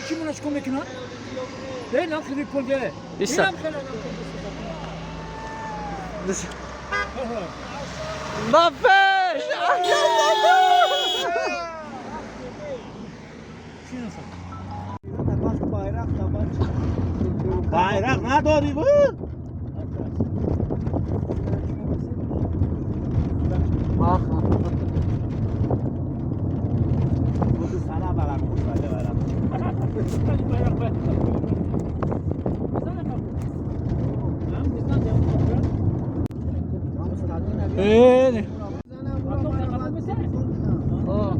Чӣ мона чикор мекунад? Инам хеле пул де. Иса. Инам хеле. Ба пеш! Байрақ надорӣ буд? Буду сана барам, бале барам. Э, о.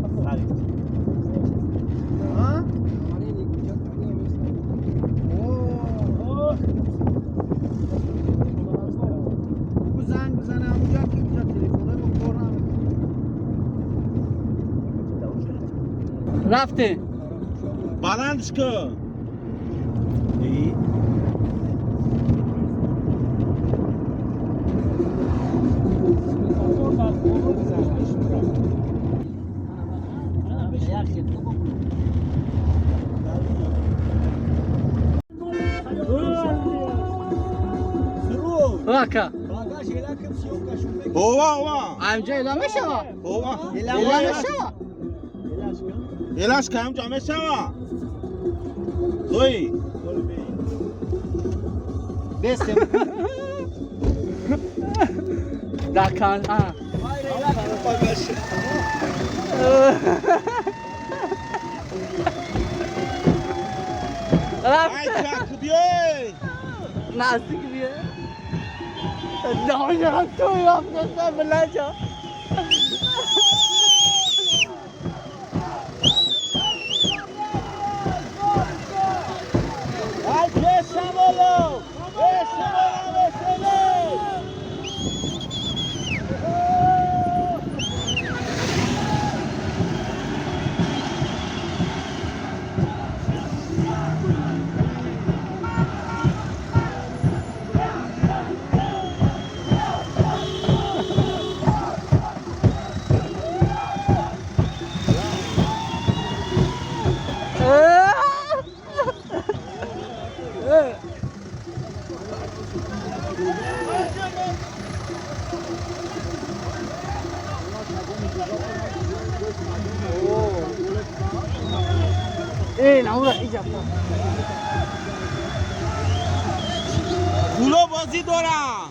زنگ بزنه اونجا که اونجا تلفن ما کار نمیکنه. Рафте. Баландш кун. Ака. Ова, ова. Амҷа эла мешава? Ова. Эла мешава? Элаш кам ҷа мешава. Зои. Бестем. Дакан. А. Ай Рафте. чак биёй. Наздик бия. Даҳон ту рафта билаҷа. Ай пешамоло. Пешамоло, пешамоло. Э, наура иҷа. Гуло бозӣ дорам.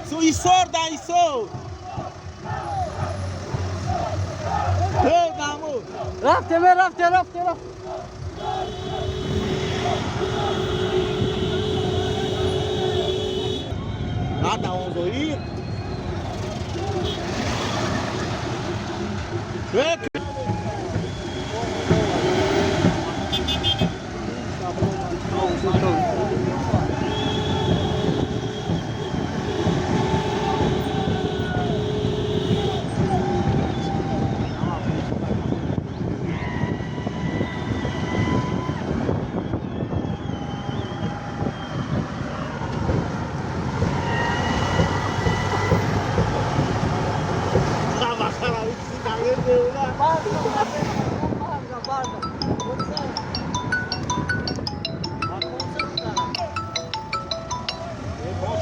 Су исор да исор. Э, Маҳмуд. Рафте ме, рафте, рафте, рафте. На давон зоир. Э,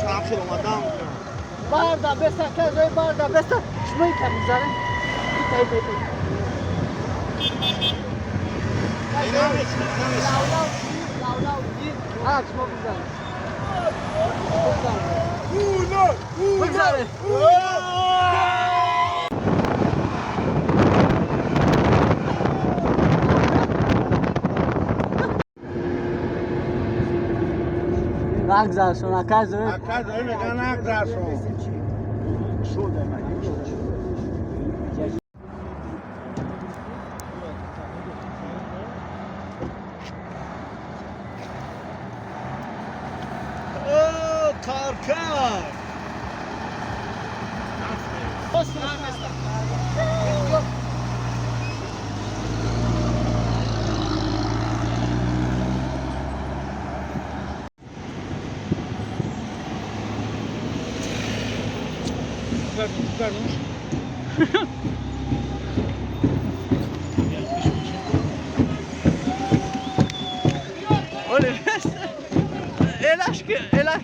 Барда, барда. Барда, беста, кажай барда, беста. Шумо ика мизаре? Ита, ита, ита. Лав, лав, лав, лав, шумо бизаре. Бигзаре. Нагзаршон, ака зои. Ака зои меган нагзаршон. О, каркар. ки эла.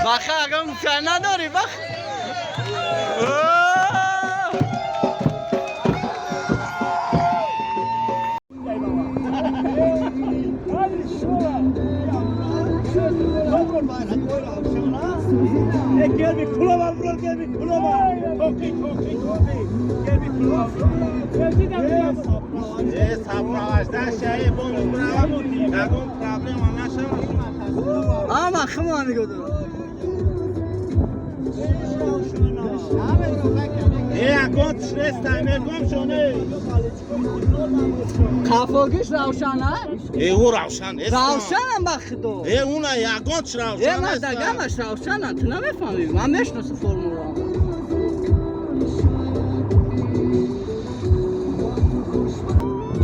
Баха, агар надори, бах. Gel bir kula var buraya, gel bir kula var. Toki toki toki. Gel bir kula var. Сопровождающая бонус брава, ягон проблема нашава. Ама хма мегӯдам. Ягон тишнеста, мегом шоне. Қафогиш равшан, а? Э, ӯ равшан нест. Равшанам, ба худо. Э, уна ягон чӣ Э, равшан ман нест. дагамаш равшанам, ту намефаҳмӣ. Ман мешиносам формула.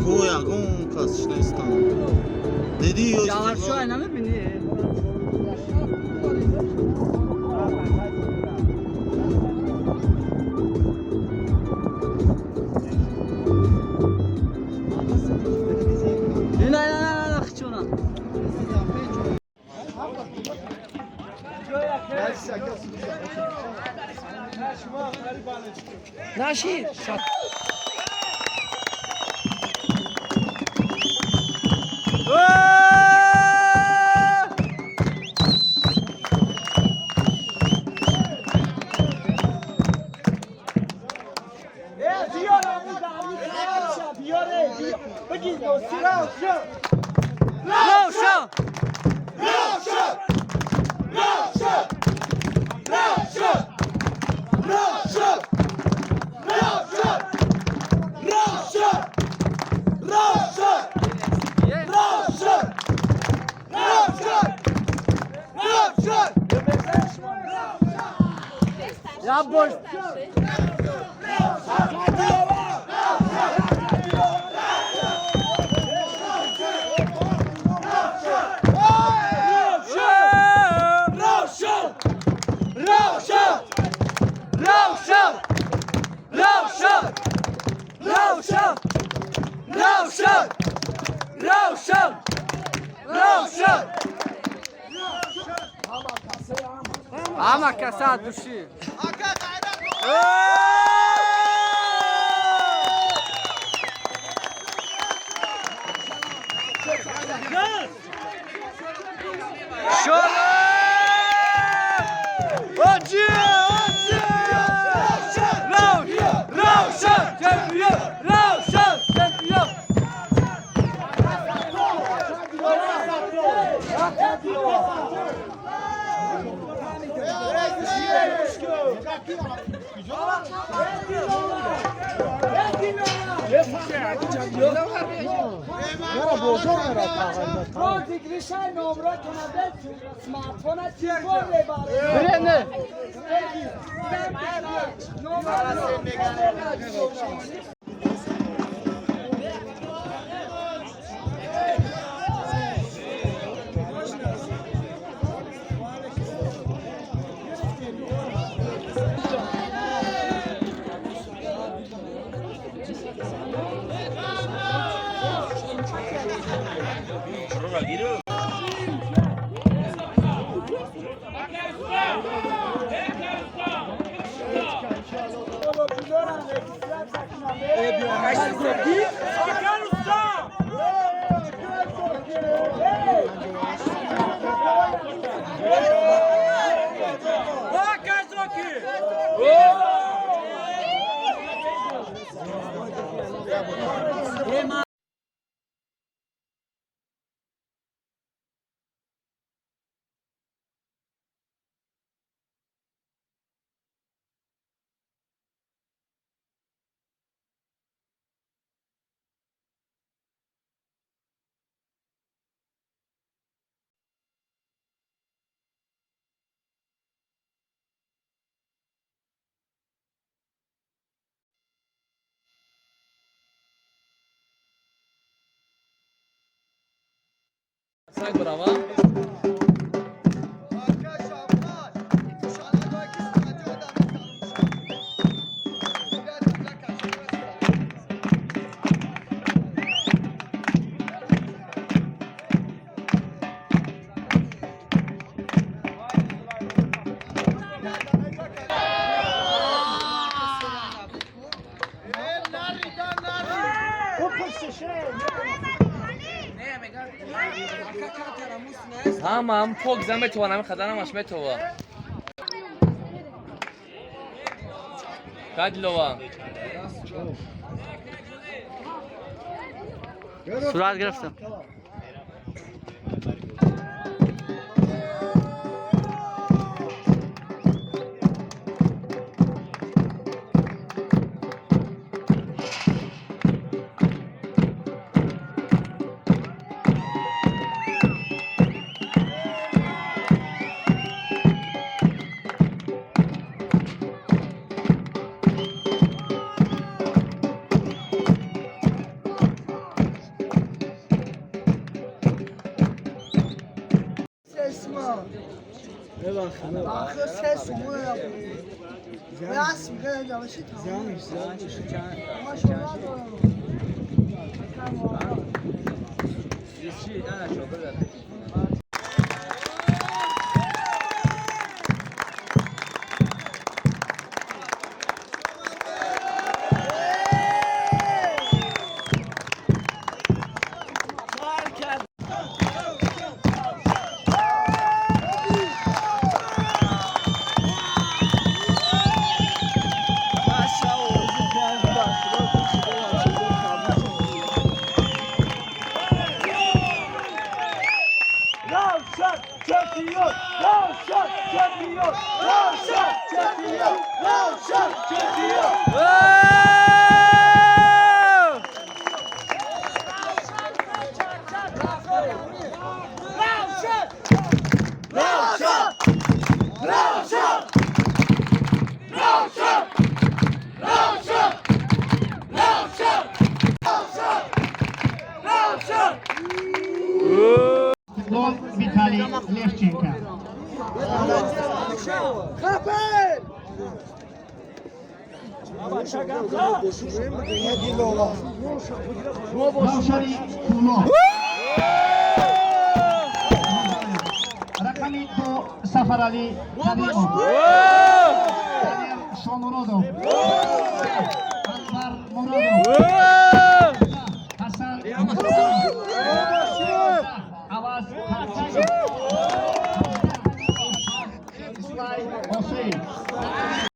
Ту ягон кас нестам. Диди ё Ҷаваршоай намебинӣ? Ина, ина, ина, ина, хичона. Наши. Равшан! Я больше. Равшан! Равшан! Равшан! Равшан! Равшан! Равшан! Равшан! Ама каса души. Равшан! Чемпион! Равшан! Чемпион! Не. Саг брава. Ҳама ҳам пок зан метавон, ҳами хаданамаш метава. Кадлова. Сурат гирифтам. Ravşan çekiyor. Ravşan çekiyor. Ravşan çekiyor. Ravşan çekiyor. Ravşan! Ravşan! Ravşan! Ravşan! Ravşan! Ravşan! Ravşan! Виталий Левченко. Равшани Куло. Рақами ду Сафарали Кадиров. Данил Шомуродов.